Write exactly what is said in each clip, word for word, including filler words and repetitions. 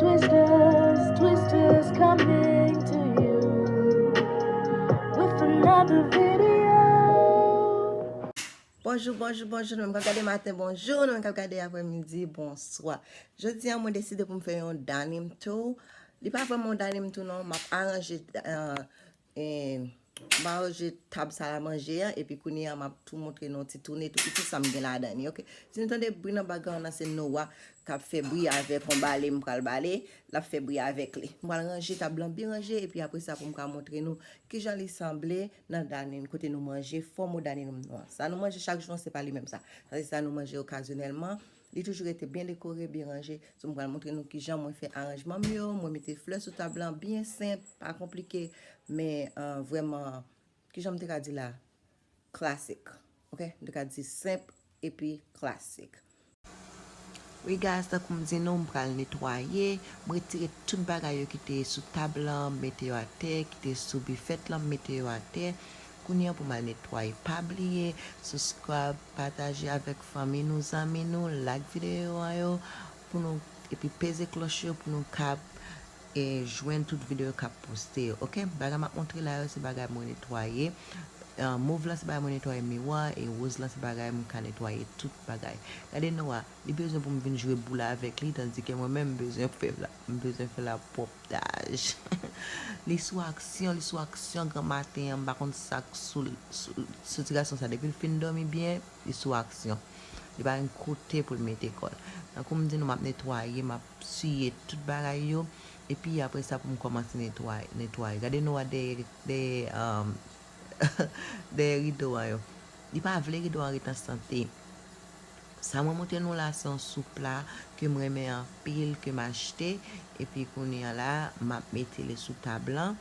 Twisters, Twisters coming to you with another video. Bonjou, bonjou, bonjou, nou menm k ap gade maten, bonjou, nou menm k ap gade aprèmidi, bonswa. Jodi a, mwen deside pou m fè yon dining tour. Li pa vrèman yon dining tour, non, m ap aranje, euh, eh, m ap ranje tab salamanje an, epi kounye a, m ap tou montre nou ti toune tou piti sa m gen ladan li, oke? Si nou tande bri nan background nan, se Noah k ap fè bri avèk yon bale m pral bale, l ap fè bri avèk li. M pral ranje tab lan byen ranje, epi apre sa, pou m ka montre nou kijan li sanble nan dining, kote nou manje, fòm dining nou an. Sa nou manje chak jou an, se pa li menm sa. Sa se sa nou manje okazyonèlman. Li toujou rete byen dekore, byen ranje. So, m pral montre nou kijan mwen fè aranjman m yo. Mwen mete flè sou tab lan, byen senp, pa konplike, men, euh, vrèman, kijan m te ka di la? Klasik. Oke? M te ka di senp epi klasik. Wi, guys, tankou m di nou, m pral netwaye. M retire tout bagay yo ki te sou tab lan, m mete yo atè, ki te sou bifèt lan, m mete yo atè. Kounye a pou m al netwaye. Pa bliye, subscribe, pataje avèk fanmi nou, zanmi nou, like videyo an yo, pou nou, epi peze klòch yo pou nou kab e jwenn tout videyo k ap poste yo, oke? Bagay m ap montre la yo, se bagay mwen netwaye. Ah, mov lan, se bagay mwen netwaye miwa, e woz lan, se bagay m ka netwaye tout bagay. Gade Noah, li bezwen pou m vin jwe boul avèk li, tandike mwen menm, m bezwen fè la, m bezwen fè lapwòptaj. Li sou aksyon, li sou aksyon granmaten an, m pa konn sa k sou, sou, sou ti gason sa. Depi l fin dòmi byen, li sou aksyon. Li pa gen kote pou l mete kò l. Tankou m di nou, m ap netwaye, m ap siye tout bagay yo. Epi apre sa, pou m kòmanse netwaye, netwaye. Gade Noah dèyè, dèyè, um, dèyè rido an yo. Li pa vle rido an ret an sante. Sa mwen montre nou la, se yon soupla ke m renmen anpil, ke m achte. Epi kounye a la, m ap mete li sou tab lan.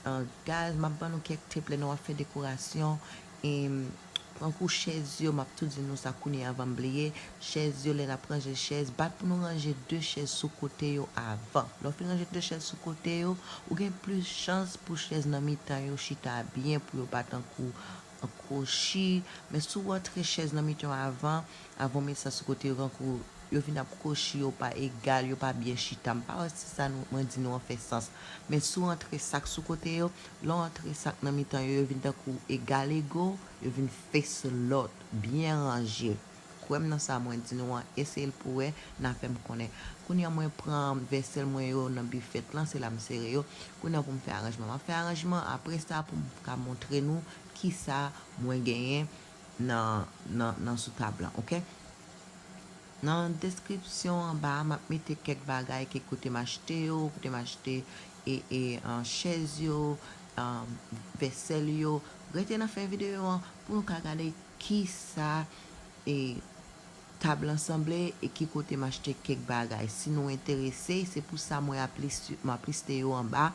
Ah, guys, m ap ban nou kèk tip lè nou ap fè dekorasyon. E, tankou chèz yo, m ap tou di nou sa kounye a anvan m bliye. Chèz yo, lè n ap ranje chèz, bat pou nou ranje de chèz sou kote yo avan. Lè w fin ranje de chèz sou kote yo, ou gen plis chans pou chèz nan mitan yo chita byen, pou yo pa tankou kwochi. Men si w antre chèz nan mitan yo avan, avan w met sa sou kote yo, tankou yo vin ap kwochi, yo pa egal, yo pa byen chita. M pa wè si sa nou, mwen di nou an fè sans. Men si w antre sak sou kote yo, lè w antre sak nan mitan yo, yo vin tankou egal ego, yo vin face lòt, byen ranje. Kwè m nan sa mwen di nou an, eseye l pou wè, n a fè m konnen. Kounye a mwen pran vèsèl mwen yo nan bifèt lan, se la m sere yo. Kounye a pou m fè aranjman. M ap fè aranjman, apre sa pou m ka montre nou kisa mwen genyen nan, nan, nan sou tab lan, oke? Nan deskripsyon anba a, m ap mete kèk bagay, kèk kote m achte yo, kote m achte e, e, an, chèz yo, an, vèsèl yo. Rete nan fen videyo an pou nou ka gade kisa, e, tab lan sanble e ki kote m achte kèk bagay. Si nou enterese, se pou sa mwen ap lis-, m ap liste yo anba.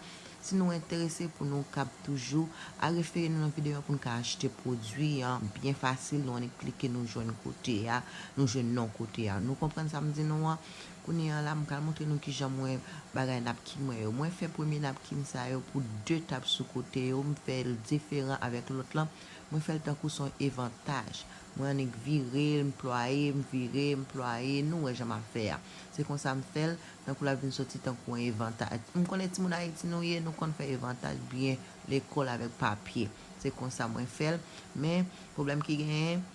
Si nou enterese pou nou kab toujou al refere nou nan videyo an pou n ka achte pwodui an byen fasil, nou annik klike, nou jwenn kote a, nou jwenn non kote a. Nou konprann sa m di nou an? Kounye a la, m pral montre nou kijan mwen bagay napkin mwen yo. Mwen fè premye napkin sa yo pou de tab sou kote yo, m fè l diferan avèk lòt lan. Mwen fè l tankou s on evantaj. Mwen annik vire l, m plwaye, m vire, m plwaye. Nou wè jan m ap fè a. Se konsa m fè l, tankou l ap vin soti tankou yon evantaj. M konnen timoun Ayiti nou ye, nou konn fè evantaj byen, lekòl avèk papye. Se konsa mwen fè l. Men, pwoblèm ki genyen,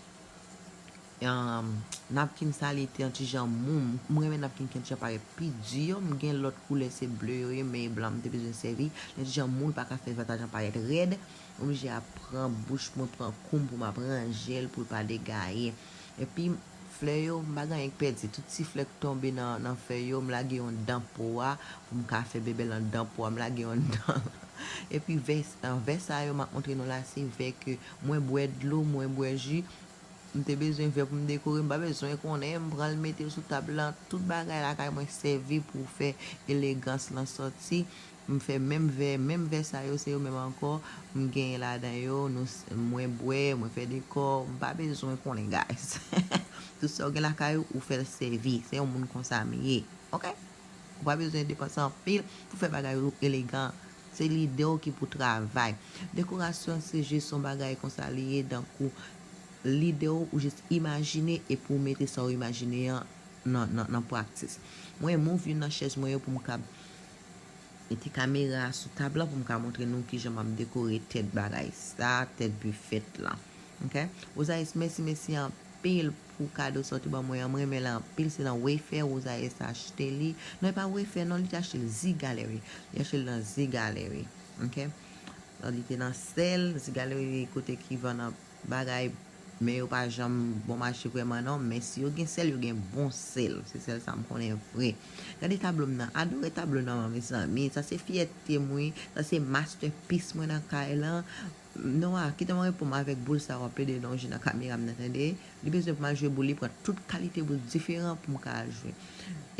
um, napkin sa, li te yon ti jan mou. M renmen napkin ki yon ti jan parèt pi di yo. M gen lòt koulè, se ble yo ye, men e blan m te bezwen sèvi. Li yon ti jan mou, li pa ka fè evantaj lan parèt rèd. Oblije ap pran bouch mwen, pran kou m pou m ap ranje l pou l pa degaye. Epi, flè yo, m pa gen anyen k pèdi. Tout ti flè k tonbe nan, nan fèy yo, m lage yon dan po a pou m ka fè bèbèl anndan po a. M lage yon dan. Epi, vè, vè sa yo, m ap montre nou la, se vè ke mwen bwè dlo, mwen bwè ji. M te bezwen vè pou m dekore, m pa bezwen konnen, m pran l mete l sou tab lan. Tout bagay lakay mwen sèvi pou fè elegans lan sòti. M fè menm vè, menm vè sa yo, se yo menm ankò. M genyen ladan yo, nou, mwen bwè, mwen fè dekò, m pa bezwen konnen, guys. Tout sa w gen lakay ou, ou fè l sèvi. Se yon moun konsa m ye. Oke? Ou pa bezwen depanse anpil pou fè bagay ou elegan. Se lide w ki pou travay. Dekorasyon, se jis yon bagay konsa li ye, tankou lide w, ou jis imajine epi w mete sa w imajine an nan, nan, nan practice. Mwen move youn nan chèz mwen yo pou m ka mete kamera sou tab la pou m ka montre nou kijan m ap dekore tèt bagay sa, tèt bifèt la. Ok? Rosaïs, mèsi, mèsi anpil pou kado sa w te ban mwen an. Mwen renmen l anpil. Se nan Wayfair Rosaïs achte li. Non, e pa Wayfair, non, li te achte l Zigallery. Li achte l nan Zigallery. Ok? Li te nan sèl, Zigallery kote ki vann bagay, men yo pa janm bon mache vrèman non, men si yo gen sèl, yo gen bon sèl. Se sèl sa m konnen vre. Gade tablo m nan, adore tablo Noah, mezanmi. Sa se fyète m wi, sa se masterpiece mwen nan kay lan. Noah, kite mwen reponn mwen avèk boul sa w ap plede lonje nan kamera m nan, tande. Li bezwen pou m al jwe boul, li pran tout kalite boul diferan pou m ka al jwe.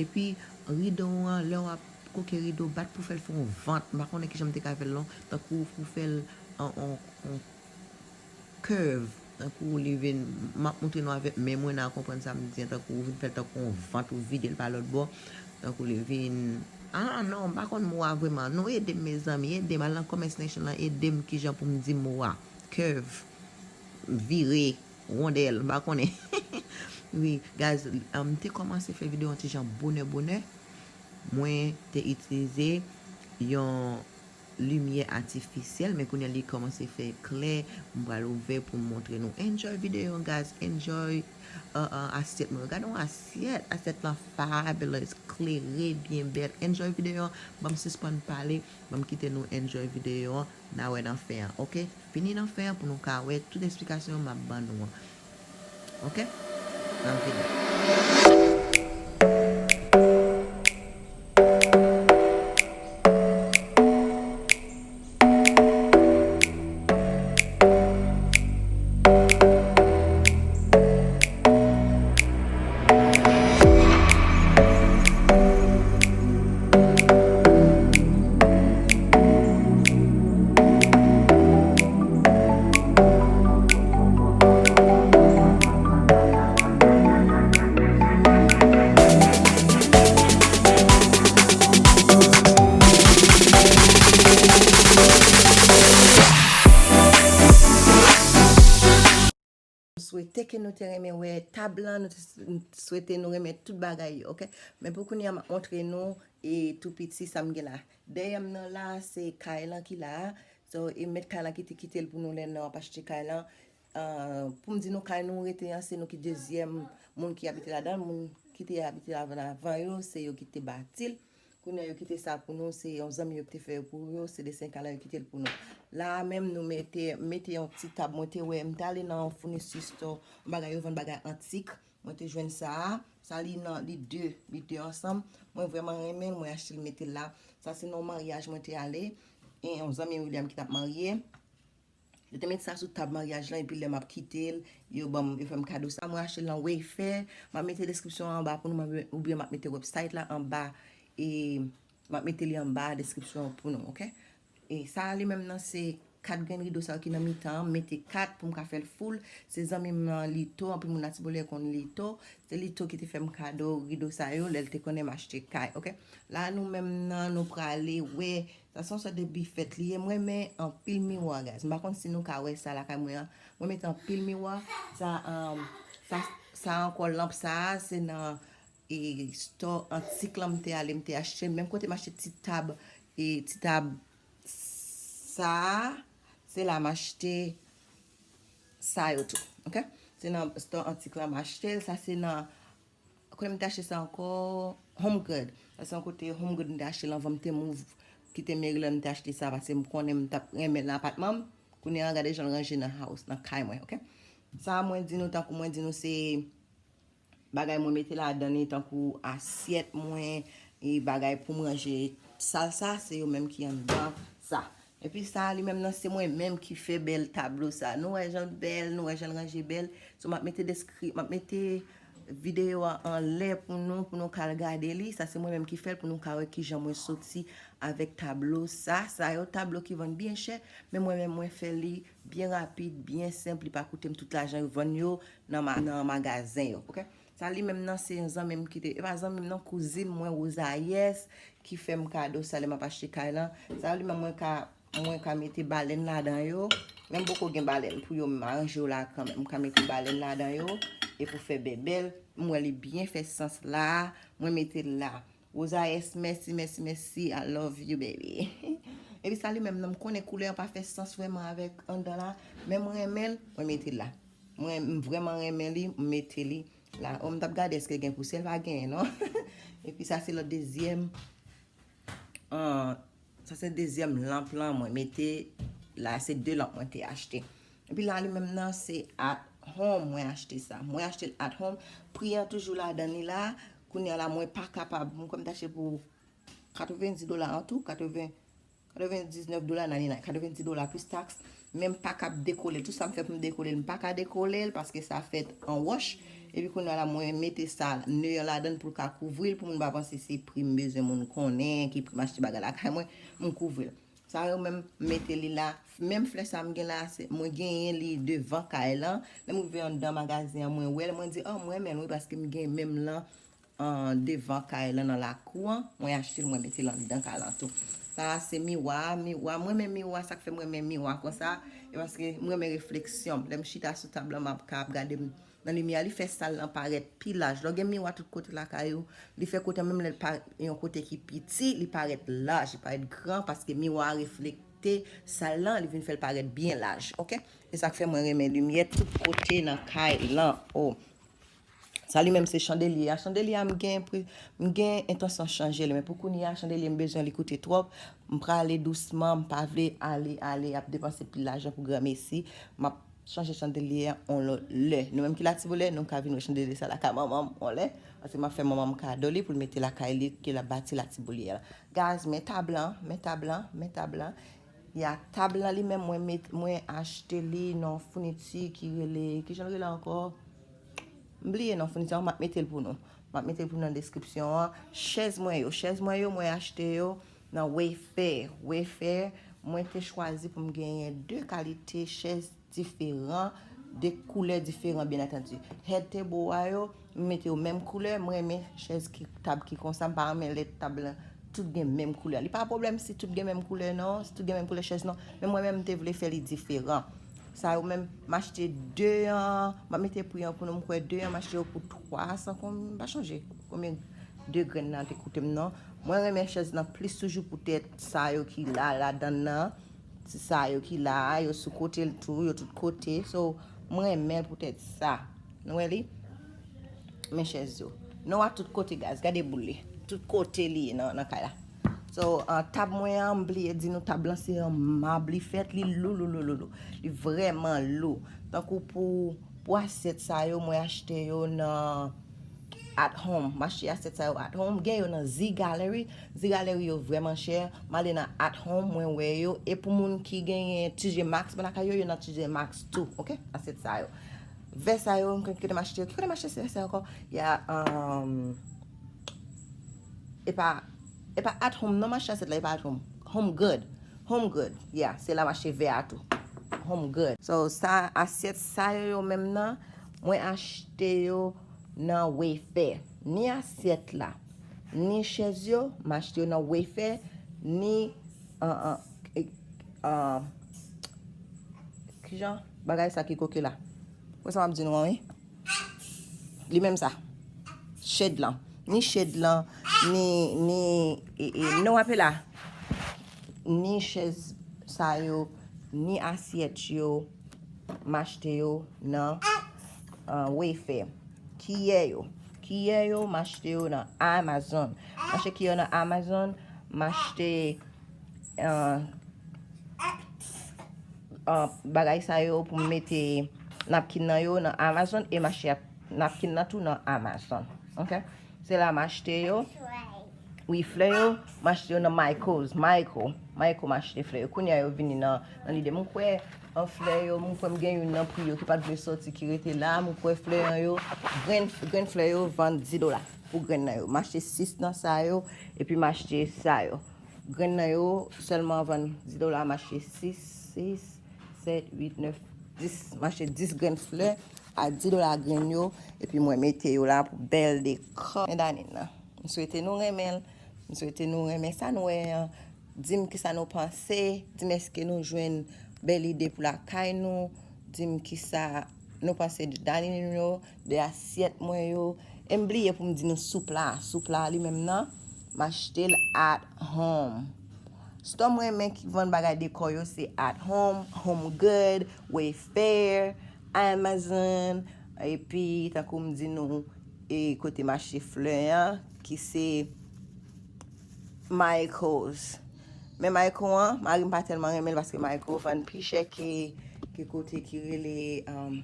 Epi, rido an, lè w ap koke rido, bat pou fè l fè yon vant. M pa konnen kijan m te ka fè l non, tankou pou fè l an, an, an curve. Tankou li vin, m ap montre nou avèk men mwen, n a konprann sa m di an, tankou ou vin fè l tankou yon vant, ou vide l pa lòt bò. Tankou li vin, ah non, m pa konn mo a vrèman. Nou ede m, mezanmi, ede m, al nan comment section lan, ede m kijan pou m di mo a. Curve, vire, wondèl, m pa konnen. Wi, guys, um, m te kòmanse fè videyo yon ti jan bonè, bonè. Mwen te itilize yon limyè atifisyèl, men kounye a li kòmanse fè klè. M pral ouvè pou m montre nou. Enjoy videyo, guys. Enjoy, uh, uh, asyèt mwen. Gade yon asyèt. Asyèt lan fabulous, klere, byen bèl. Enjoy videyo. Ban m sispann pale. Ban m kite nou enjoy videyo an. N a wè nan fen an, ok? Fini nan fen an pou nou ka wè tout esplikasyon m ap ban nou an. Ok? N ap vini. M swete ke nou te renmen wè tab lan, nou te s-, m swete nou renmen tout bagay yo, ok? Men pou kounye a, m ap montre nou e tou piti sa m gen la. Dèyè m nan la, se kay lan ki la a. So, e mèt kay lan ki te kite l pou nou lè nou ap achte kay lan. Ah, pou m di nou kay nou rete an, se nou ki dezyèm moun ki abite ladan l. Moun ki te abite ladan l avan yo, se yo ki te bati l. Kounye a yo kite sa pou nou, se yon zanmi yo ki te fè yo pou yo, se desen kay lan yo kite l pou nou. La a menm nou mete, mete yon ti tab, mwen te wè, m te ale nan yon furniture store, yon bagay yo vann bagay antik, mwen te jwenn sa a, sa li nan, li de, li de ansanm, mwen vrèman renmen l, mwen achte l mete l la. Sa se nan yon maryaj mwen te ale, e yon zanmi William ki t ap marye. Yo te met sa sou tab maryaj lan, epi lè m ap kite l, yo ban m, yo fè m kado sa. Mwen achte l nan Wayfair. M ap mete deskripsyon an anba pou nou, m ap, oubyen m ap mete website la anba, e m ap mete li anba deskripsyon an pou nou, ok? E sa a li menm nan se kat grenn rido sa yo ki nan mitan an, m mete kat pou m ka fè l full. Se zanmi m nan Lito, anpil moun Latibonit konn Lito. Se Lito ki te fè m kado rido sa yo, lè l te konnen m achte kay, ok? La nou menm nan, nou prale wè Sa se yon sòt de bifèt li ye. Mwen renmen anpil miwa, guys. M pa konn si nou ka wè sa lakay mwen an. Mwen mete anpil miwa. Sa, um, sa, sa ankò lanp sa a, se nan, e, store antik lan m te ale, m te achte l. Menm kote m achte ti tab, e, ti tab sa a, se la m achte sa yo tou. Ok? Se nan store antik lan m achte l. Sa se nan Kote m te achte sa ankò? Home Good. Sa se yon kote Home Good m te achte l anvan m te move kite Maryland, m te achte sa paske m konnen m t ap renmen l nan apatman m. Kounye a, gade jan l ranje nan house, nan kay mwen, ok? Sa mwen di nou, tankou mwen di nou, se bagay mwen mete ladan li, tankou asyèt mwen, e bagay pou m ranje salsa, se yo menm ki anndan sa. Epi sa a li menm nan se mwen menm ki fè bèl tablo sa. Nou wè jan l bèl, nou wè jan l ranje bèl. So m ap mete deskri-, m ap mete videyo a anlè pou nou, pou nou ka al gade li. Sa se mwen menm ki fè l pou nou ka wè kijan mwen soti avèk tablo sa. Sa yo tablo ki vann byen chè, men mwen menm mwen fè li byen rapid, byen senp, li pa koute m tout lajan yo vann yo nan ma-, nan magazen yo, ok? Sa li menm nan se yon zanmi m ki te, e pa zanmi m non, kouzin mwen Wozayès ki fè m kado sa lè m ap achte kay lan. Sa li menm mwen ka, mwen ka mete balèn ladan yo. Men m poko gen balèn pou yo, m aranje yo la kanmenm. M ka mete balèn ladan yo. e pou fè bèbèl. M wè li byen fè sans la, mwen mete l la. Rosa S, mèsi, mèsi, mèsi, I love you, baby. Epi sa li menm nan, m konnen koulè an pa fè sans vrèman avèk anndan la, men mwen renmen l, mwen mete l la. Mwen, m vrèman renmen li, m mete li la. O, m t ap gade èske gen pousyè, l pa genyen, non. Epi sa se lòt dezyèm, an, sa se dezyèm lanp lan mwen mete la, se de lanp mwen te achte. Epi la li menm nan, se At Home mwen achte sa. Mwen achte l At Home. Pri an toujou ladan li la. Kounye a la, mwen pa kapab, mwen kwè m t achte pou katrevenndis dola an tou, katreven, katrevendiznèf dola nan li la, katrevenndis dola plis taks. Men m pa kab dekole l. Tout sa m fè pou m dekole l, m pa ka dekole l paske sa fèt an wòch. Epi kounye a la, mwen mete sa, nè an ladan l pou l ka kouvri l, pou moun pa panse se pri m bezwen, moun konnen ki pri m achte bagay lakay mwen, m kouvri l. Sa yo menm, m mete li la. Menm flè sa m gen la, se, mwen genyen li devan kay lan. Lè m rive anndan magazen an, mwen wè l, mwen di, "Oh, mwen renmen l wi," paske m gen menm lan, an, devan kay lan, nan lakou an. Mwen achte l, mwen mete l anndan kay lan tou. Sa a se miwa, miwa. Mwen renmen miwa, sa k fè mwen renmen miwa konsa, e paske mwen renmen refleksyon m. Lè m chita sou tab lan, m ap ka ap gade m nan limyè a, li fè sal lan parèt pi laj. Lè w gen miwa tout kote lakay ou, li fè kote an, menm lè l pa yon kote ki piti, li parèt laj, li parèt gran, paske miwa a reflekte sal lan, li vin fè l parèt byen laj, oke? Se sa k fè mwen renmen limyè tout kote nan kay lan. O. Sa li menm se chandelye a. Chandelye a, m gen pre-, m gen entansyon chanje li, men pou kounye a, chandelye m bezwen li koute twòp. M prale dousman, m pa vle ale, ale, ap depanse pil lajan pou granmesi. M ap chanje chandelye a yon lòt lè. Nou menm ki Latibolè, nou ka vin wè chandelye sa lakay manman m yon lè. Paske m ap fè manman m kado li pou l mete lakay li, ke l ap bati Latibolè la. Guys, men tab lan, men tab lan, men tab lan. Ya, tab lan li menm, mwen met, mwen achte li nan founiti ki rele, ki jan l rele ankò? M bliye non founiti an, m ap mete l pou nou. M ap mete l pou nou nan deskripsyon an. Chèz mwen yo, chèz mwen yo, mwen achte yo nan Wayfair. Wayfair, mwen te chwazi pou m genyen de kalite chèz diferan, de koulè diferan, byen antandi. Head table a yo, m mete yo menm koulè, mwen renmen chèz ki, tab ki konsa, m pa renmen lè tab lan tout gen menm koulè. Li pa pwoblèm si tout gen menm koulè non, si tout gen menm koulè chèz non, men mwen menm m te vle fè li diferan. Sa yo menm, m achte de an, m ap mete pri an pou nou, m kwè de an, m achte yo pou twa san, konbyen, m pa chonje konbyen de grenn nan te koute m non. Mwen renmen chèz lan plis toujou poutèt sa yo ki la, ladan nan. Ti sa yo ki la a, yo sou kote l tou, yo tout kote. So, mwen renmen l poutèt sa. Nou wè li? Men chèz yo. Non, a tout kote, guys. Gade boul li. Tout kote li ye nan, nan kay la. So, ah, tab mwen an, m bliye di nou, tab lan se an mab li fèt, li lou, lou, lou, lou, lou. Li vrèman lou. Tankou pou, pou asyèt sa yo, mwen achte yo nan At Home. M achte asyèt sa yo At Home. Gen yo nan Z Gallery. Z Gallery yo vrèman chè. M ale nan At Home, mwen wè yo. E pou moun ki genyen T J Maxx, bon, lakay yo, yo nan T J Maxx tou, oke? Asyèt sa yo. Vè sa yo, m kote m achte yo. Ki kote m achte vè sa yo ankò? Ya, um, e pa, e pa At Home, non, m achte asyèt la, e pa At Home. Home Good. Home Good. Ya, se la m achte vè a tou. Home Good. So, sa, asyèt sa yo, yo menm nan, mwen achte yo nan Wayfair. Ni asyèt la, ni chèz yo, m achte yo nan Wayfair, ni, an, an, e, an, kijan? Bagay sa ki koke la. Wè sa m ap di nou an, wi. Li menm sa. Shade lan. Ni shade lan, ni, ni, e, e, non, apela. Ni chèz sa yo, ni asyèt yo, m achte yo nan, ah, Wayfair. Kiyè yo. Kiyè yo, m achte yo nan Amazon. M achte kiyè yo nan Amazon, m achte, ah, ah, bagay sa yo pou m mete napkin nan yo nan Amazon e m achte napkin nan tou nan Amazon. Oke? Se la m achte yo. Wi, flè yo, m achte yo nan Michaels. Michael. Michael, m achte flè yo. Kounye a yo vini nan, nan lide m. M kwè an flè yo, m kwè m gen youn nan pri yo ki pa t vle soti, ki rete la. M kwè flè an yo, grenn, grenn flè yo vann dis dola pou grenn nan yo. M achte sis nan sa yo, epi m achte sa yo. Grenn nan yo sèlman vann dis dola, m achte sis, sis, sèt, uit, nèf, dis. M achte dis grenn flè a dis dola grenn yo, epi mwen mete yo la pou bèl dekò. Men Danine nan. M swete nou renmen l. M swete nou renmen sa nou wè an. Di m kisa nou panse. Di m èske nou jwenn bèl ide pou lakay nou. Di m kisa nou pase de dining room yo, de asyèt mwen yo. E m bliye pou m di nou soup la. Soup la li menm nan, m achte l at home. Store m renmen ki vann bagay dekò yo se at home, Home Good, Wayfair, Amazon, epi tankou m di nou e kote mache flè an ki se Michaels. Men Michael an, mari m pa tèlman renmen l paske Michael vann pi chè ke, ke kote ki rele um,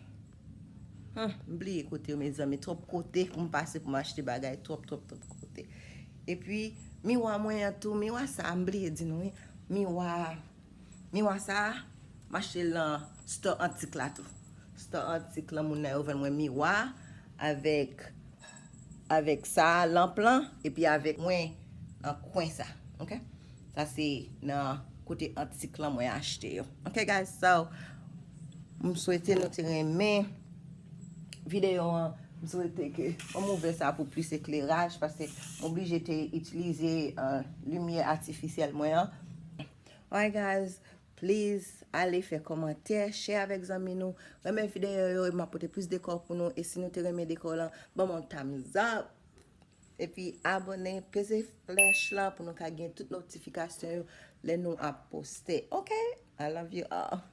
hmm, m bliye kote yo mezanmi, twòp kote pou m pase pou m achte bagay, twòp twòp twòp kote. Epi miwa mwen an tou, miwa sa m bliye di nou wi. Miwa miwa sa, m achte l nan store antik la tou. Store antik lan moun nan yo vann mwen miwa avèk avèk sa lanp lan epi avèk mwen nan kwen sa. Ok, sa se nan kote antik lan mwen achte yo. Ok guys, so m swete nou te renmen videyo an. M swete ke m ouvè sa pou plis ekleraj paske m oblije te itilize uh, limyè atifisyèl mwen an. Alright guys, please ale fè kòmantè, share avèk zanmi nou. Renmen videyo yo, m ap pote plis dekò pou nou. E si nou te renmen dekò lan, ban m yon thumbs up. Epi abone, peze flèch lan pou nou ka gen tout notifikasyon yo lè nou ap poste. Ok? I love you all.